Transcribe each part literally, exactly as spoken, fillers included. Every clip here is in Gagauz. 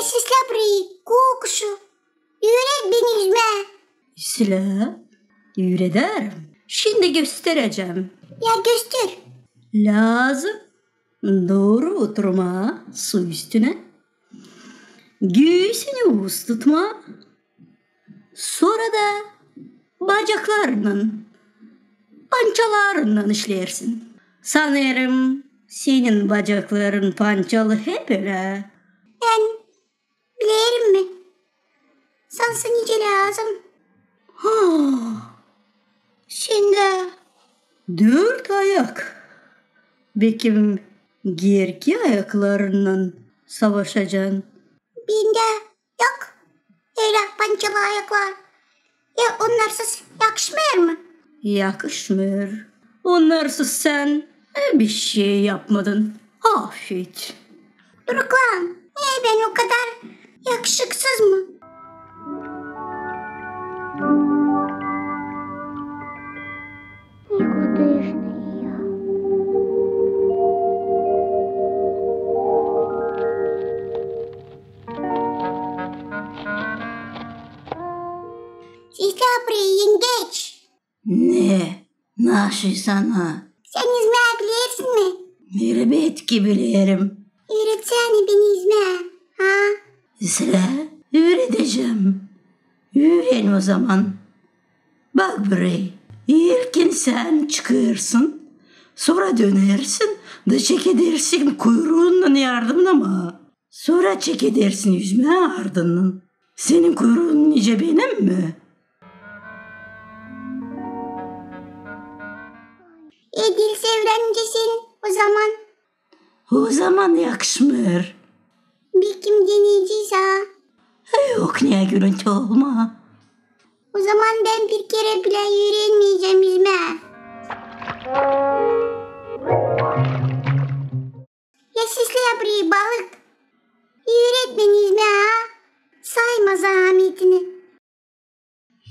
Seslä burayı, kukuşu. Üüret beni üzmää. Islää, üürederim. Şindi gösterecäm. Ya göster. Lääzım dooru oturmaa su üstünä. Güüsünü uus tutmaa. Sora da bacaklarınnan, pançalarınnan işlersin. Sanêrım, senin bacakların pançalı hep ölä. Bän bilerim mi? Sana nicä lääzım? Ha, sendä dört ayak. Bekim, gerki ayaklarınnan savaşacan? Bendä yok ölä pançalı ayaklar. E, onnarsız yakışmêêr mı? Yakışmêêr. Onnarsız sän, e, bişey yapmadın. Afet. Duruklan, ne bän o kadar yakışıksız mı? Никудышный я. Seslä burayı, engeç. Ne? Naşey sana? Sän üzmää bilersin mi? Elbetki bilerim. Üüretsänä beni üzmää, ha? Islää, üüredecäm. Üüren ozaman. Bak burayı. İlkin sän çıkêrsın, sora dönersin da çekedersin kuyruunnan yardımnamaa. Sora çekedersin üzmää ardınnan. Senin kuyruun nicä benim mi? Edil sevrän nicä senin, ozaman. Ozaman yakışmêêr. Bekim, deneyecez, ha? Yok, ne gülünç olma. Ozaman bän bir kerä bilä üürenmeyecäm üzmää. Ya seslä burayı, balık. Üüret beni üzmää, ha? Sayma zaametini.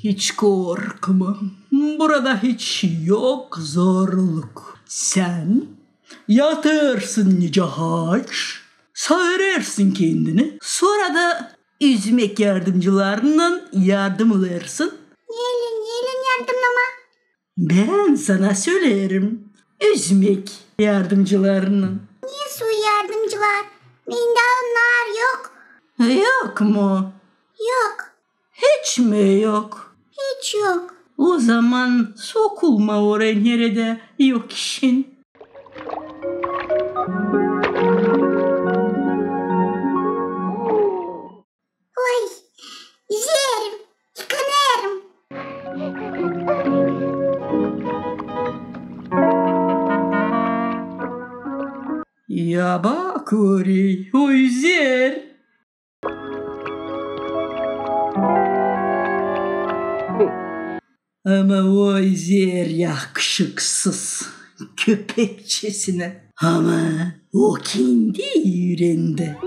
Hiç korkma, burada hiç yok zorluk. Sän yatêrsın nicä haaç, saarêrsın kendini, sora da üzmäk yardımcılarınnan yardım alêrsın. Neylän, neylän yardımnamaa? Bän sana söleerim. Üzmäk yardımcılarınnan. Ne su yardımcılar? Bendä onnar yok. Yok mu? Yok. Hiç mi yok? Hiç yok. Ozaman sokulma oraya, neredä yok işin. Oy, üzerim, yıkanêrım. Ya bak orayı, o üzer. Ama o üzer yakışıksız, köpekçesinä. Ama o kendi üürendi.